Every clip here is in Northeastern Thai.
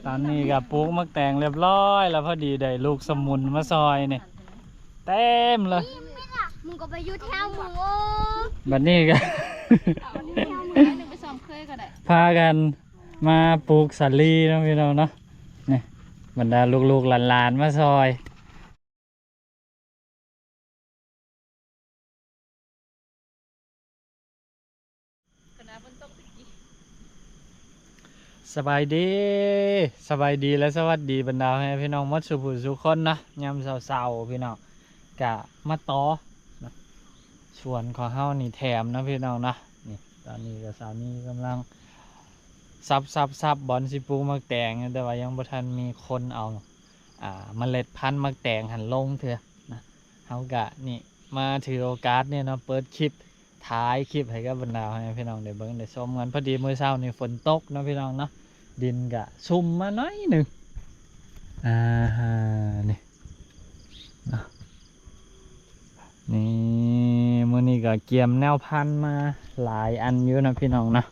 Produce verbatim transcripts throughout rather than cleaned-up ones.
ตอนนี้ก็ปลูกหมากแตงเรียบร้อยแล้ว พอดีได้ลูกสมุนมาซอยนี่ เต็มเลย มึงก็ไปอยู่แถวมึงโอ้ บัดนี้ก็ เอาอันนี้ไปซ้อมเคยก็ได้ พากันมาปลูกสาลีเนาะพี่น้องเนาะ นี่ บรรดาลูกๆหลานๆมาซอย คณะมันต้องไปกิน สบายดี สบายดีและสวัสดีบรรดาแม่พี่น้องหมดสู่ผู้สู่คนนะ ยามเช้าๆพี่น้อง กะมาต่อนะ สวนของเฮานี่แถมนะพี่น้องนะ นี่ ตอนนี้ก็สาวนี่กำลังสับสับสับบอนสิปลูกหมากแตงอยู่ แต่ว่ายังบ่ทันมีคนเอา อ่า เมล็ดพันธุ์หมากแตงหันลงเถื่อนะ เฮากะนี่มาถือโอกาสเนี่ยเนาะ เปิดคลิป ถ่ายคลิปให้กับบรรดาให้พี่น้องได้เบิ่งได้ชมกัน พอดีมื้อเช้านี่ฝนตกเนาะพี่น้องเนาะ ดินกะชุ่มมาหน่อยหนึ่ง อ่า นี่เนาะ นี่ มื้อนี้ก็เกียมแนวพันธุ์มาหลายอันอยู่นะพี่น้องเนาะ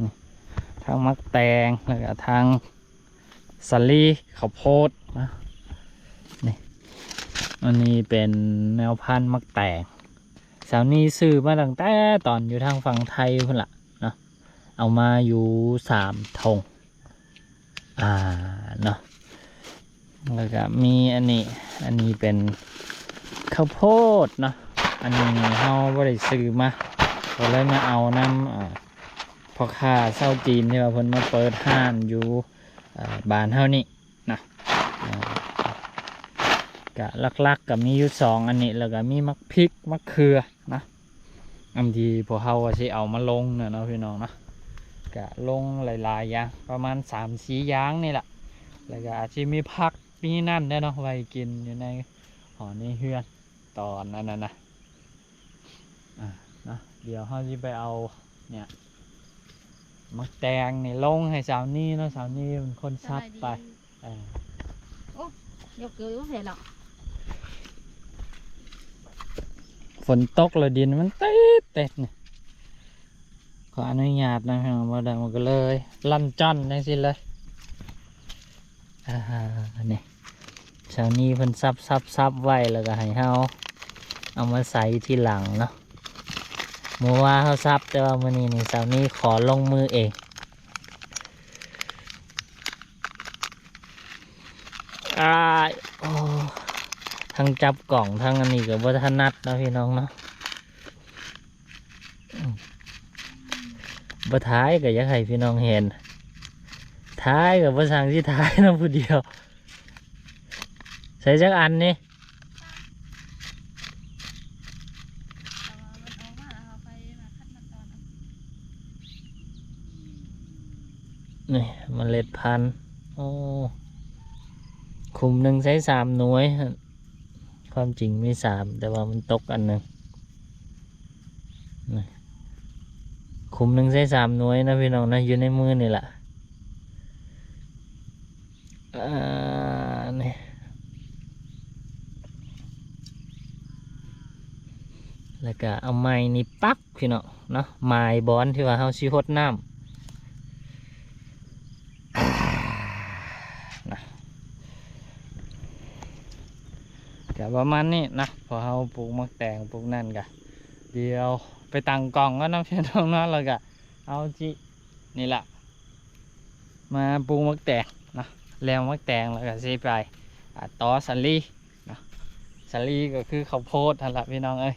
นี่ ทั้งหมากแตง แล้วก็ทั้งสาลี ข้าวโพดนะ นี่ อันนี้เป็นแนวพันธุ์หมากแตง สาวนี่ซื้อมาตั้งแต่ตอนอยู่ทางฝั่งไทยพุ้นละเนาะ เอามาอยู่สามถง อ่า เนาะ แล้วก็มีอันนี้ อันนี้เป็นข้าวโพดเนาะ อันนี้เฮาบ่ได้ซื้อมา ก็เลยมาเอานำ อ่า พ่อค้าชาวจีนที่ว่าเพิ่นมาเปิดร้านอยู่ อ่า บ้านเฮานี่นะ อ่า ก็หลักๆก็มีอยู่สองอันนี้ แล้วก็มีหมากพริก หมากเขือนะ อันที่พวกเฮาว่าสิเอามาลงน่ะเนาะพี่น้องเนาะ ก็ลงหลายๆอย่าง ประมาณสามสี่อย่างนี่แหละ แล้วก็อาจสิมีผักมีนั่นแหน่เนาะ ไว้กินอยู่ในหอในเฮือน ตอนนั้นน่ะนะ อ่า เนาะ เดี๋ยวเฮาสิไปเอา เนี่ย หมากแตงนี่ลงให้สาวนี่เนาะ สาวนี่เป็นคนสับไป เออ เดี๋ยวเกิดว่าเสร็จหรอก ฝนตกแล้วดินมันติดติดนี่ ขออนุญาตนะพี่น้อง บ่ได้มันก็เลยลั่นจ้อนจังซี่เลย อ่า นี่ สาวนี่เพิ่นสับสับสับไว้ แล้วก็ให้เฮาเอามาใส่ทีหลังเนาะ มื้อวานเฮาสับ แต่ว่ามื้อนี้นี่สาวนี่ขอลงมือเอง อ่า โอ้ ทั้งจับกล่องทั้งอันนี้ก็บ่ถนัดเนาะพี่น้องเนาะ อืม บ่ถ่ายก็อยากให้พี่น้องเห็น ถ่ายก็บ่ช่างสิถ่ายเนาะผู้เดียว ใส่จักอันนี่ นี่เมล็ดพันธุ์ โอ้ คุมหนึ่งใช้สามหน่วยฮะ ความจริงมีสาม แต่ว่ามันตกอันหนึ่ง นี่ คุมหนึ่งใช้สามหน่วยนะพี่น้องนะ อยู่ในมือนี่แหละ อ่า นี่ แล้วก็เอาไม้นี่ปักพี่น้องเนาะ ไม้บอนที่ว่าเฮาสิหดน้ำ อ่า นะ ก็ประมาณนี้นะ พอเฮาปลูกหมากแตงปลูกนั่นก็ เดี๋ยวไปตั้งกล่องก่อนนะพี่น้องเนาะ แล้วก็เอาจิ นี่แหละ มาปลูกหมากแตงเนาะ แล้วหมากแตงแล้วก็สิไป อ่า ต่อสาลีเนาะ สาลีก็คือข้าวโพดนั่นแหละพี่น้องเอ้ย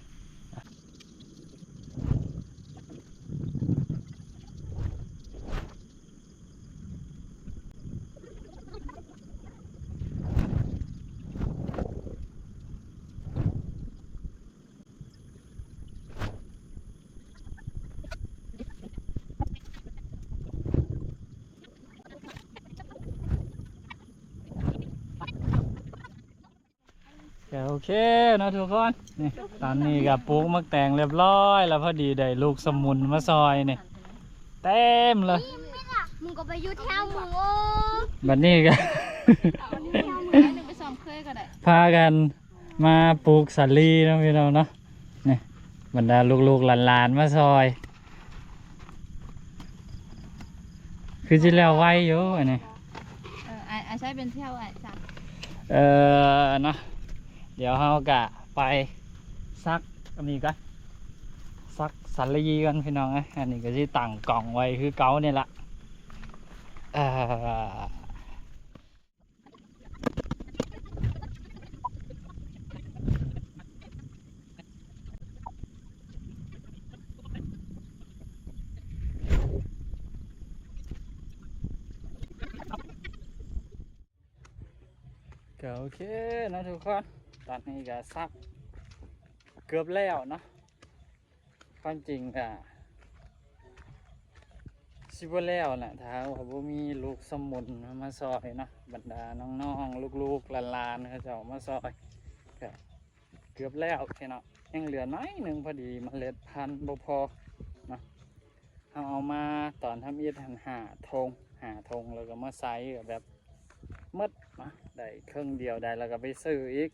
ก็โอเคเนาะทุกคน นี่ ตอนนี้ก็ปลูกหมากแตงเรียบร้อยแล้ว พอดีได้ลูกสมุนมาซอยนี่ เต็มเลย มึงก็ไปอยู่แถวมึงโอ้ บัดนี้ก็ เอาอันนี้ไปซ้อมเคยก็ได้ พากันมาปลูกสาลีเนาะพี่น้องเนาะ นี่ บรรดาลูกๆหลานๆมาซอย คือสิแล้วไวอยู่อันนี้ อ้ายใช้เป็นเที่ยวอ้ายจ้ะ เออเนาะ เดี๋ยวเรากะไปซักอันนี้ก่อน ซักสาลีก่อนพี่น้องเอ้ย อันนี้ก็สิตั้งกล้องไว้คือเก่านี่ละ เออ ก็โอเคเนาะทุกคน ตอนนี้ก็ซักเกือบแล้วเนาะ ความจริงก็สิบ่แล้วแหละ ถ้าว่าบ่มีลูกสมุนมาซอยเนาะ บรรดาน้องๆ ลูกๆ หลานๆ เขาเจ้ามาซอย ก็เกือบแล้วพี่น้อง ยังเหลือน้อยหนึ่งพอดี เมล็ดพันธุ์บ่พอเนาะ เราเอามาตอนทำอิฐหั่นห้าถง ห้าถง แล้วก็มาใส่ก็แบบหมดเนาะ ได้ครึ่งเดียวได้ แล้วก็ไปซื้ออีก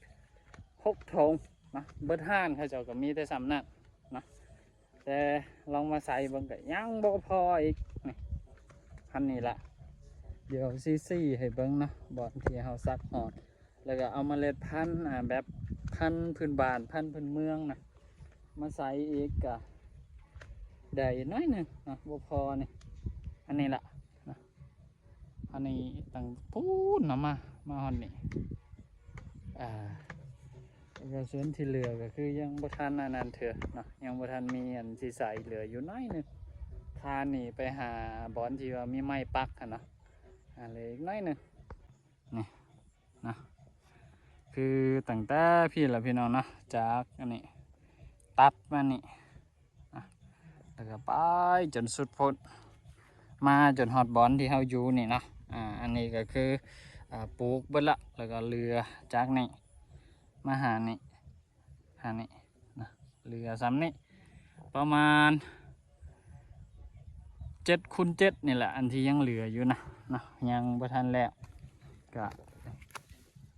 หกถงเนาะ เบิดฮ้านเขาเจ้าก็มีแต่ส่ำนั้นเนาะ แต่ลองมาใส่เบิ่งก็ยังบ่พออีก นี่ อันนี้ละ เดี๋ยวสิซี่ให้เบิ่งเนาะ บ่อนที่เราซักฮอด แล้วก็เอาเมล็ดพันธุ์ อ่า แบบพันธุ์พื้นบ้าน พันธุ์พื้นเมืองนะ มาใส่อีกก็ได้น้อยหนึ่งเนาะ บ่พอนี่ อันนี้ละนะ อันนี้ตั้งปูนเนาะ มา มาฮอดนี่ อ่า แล้วก็ส่วนที่เหลือก็คือยังบ่ทันอันนั้นเถื่อเนาะ ยังบ่ทันมีอันสิใส่ เหลืออยู่น้อยหนึ่ง คานนี่ไปหาบ่อนที่ว่ามีไม้ปักหั่นเนาะ อ่า เหลืออีกน้อยหนึ่ง นี่นะ คือตั้งแต่พี้ละพี่น้องเนาะ จากอันนี้ ตัดมานี่นะ แล้วก็ไปจนสุดพุ้น มาจนฮอดบ่อนที่เราอยู่นี่เนาะ อ่า อันนี้ก็คือ อ่า ปลูกเบิดละ แล้วก็เหลือจากนี่มาหานี่ หานี่นะ เหลือส่ำนี่ ประมาณเจ็ดคูณเจ็ดนี่แหละ อันที่ยังเหลืออยู่นะ เนาะ ยังบ่ทันแล้ว ก็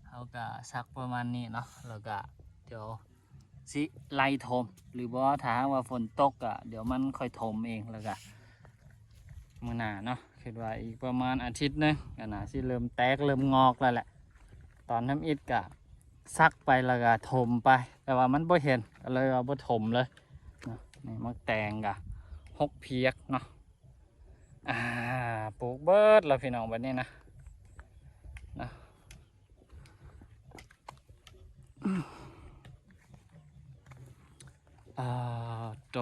เราก็ซักประมาณนี้เนาะ แล้วก็เดี๋ยวสิไล่ถม หรือบ่ ถ้าหากว่าฝนตกก็เดี๋ยวมันค่อยถมเอง แล้วก็มื้อหน้าเนาะ คิดว่าอีกประมาณอาทิตย์หนึ่งก็น่าสิเริ่มแตกเริ่มงอกแล้วแหละ ตอนทำอิฐก็ซักไปแล้วก็ถมไป แต่ว่ามันบ่เห็น ก็เลยว่าบ่ถมเลยเนาะ นี่หมากแตงก็หกเพียกเนาะ อ่า ปลูกเบิดแล้วพี่น้อง บัดนี้นะ นะ อ่า โต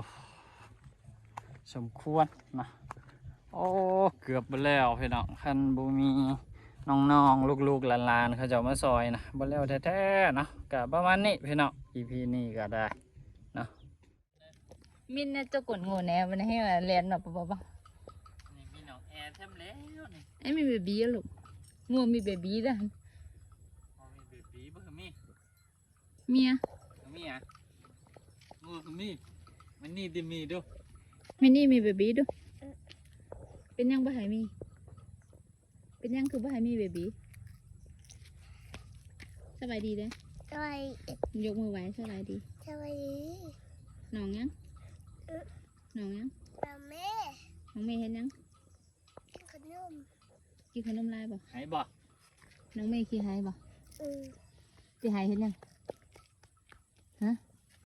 สมควรนะ โอ้ เกือบไปแล้วพี่น้อง คันบ่มีน้องๆ ลูกๆ หลานๆ เขาเจ้ามาซอยนะ บ่แล้วแท้ๆ เนาะ ก็ประมาณนี้พี่น้อง อีพี นี้ก็ได้เนาะ มินเนี่ยเจ้ากดโง่แน่มันให้มาเรียนแบบบ่บ่ นี่มีน้องแอร์แถมแล้วนี่ ไอ้มีเบบีอะลูก โง่มีเบบีด้ะ อ๋อ มีเบบีบ่คือมี เมีย มีอ่ะ โอ้ คือมี มันนี่ดิมีดู มินนี่มีเบบีดู เป็นยังบ่ให้มี เป็นยังคือบ่ให้มีเบบี สบายดีเด้อ สวัสดี ยกมือไหว้ สบายดี สวัสดี น้องยัง น้องยัง น้องแม่ น้องเมย์เห็นยัง กินขนม กินขนมลายบ่ หายบ่ น้องเมย์ขี้หายบ่ เออ ขี้หายเห็นยัง ฮะ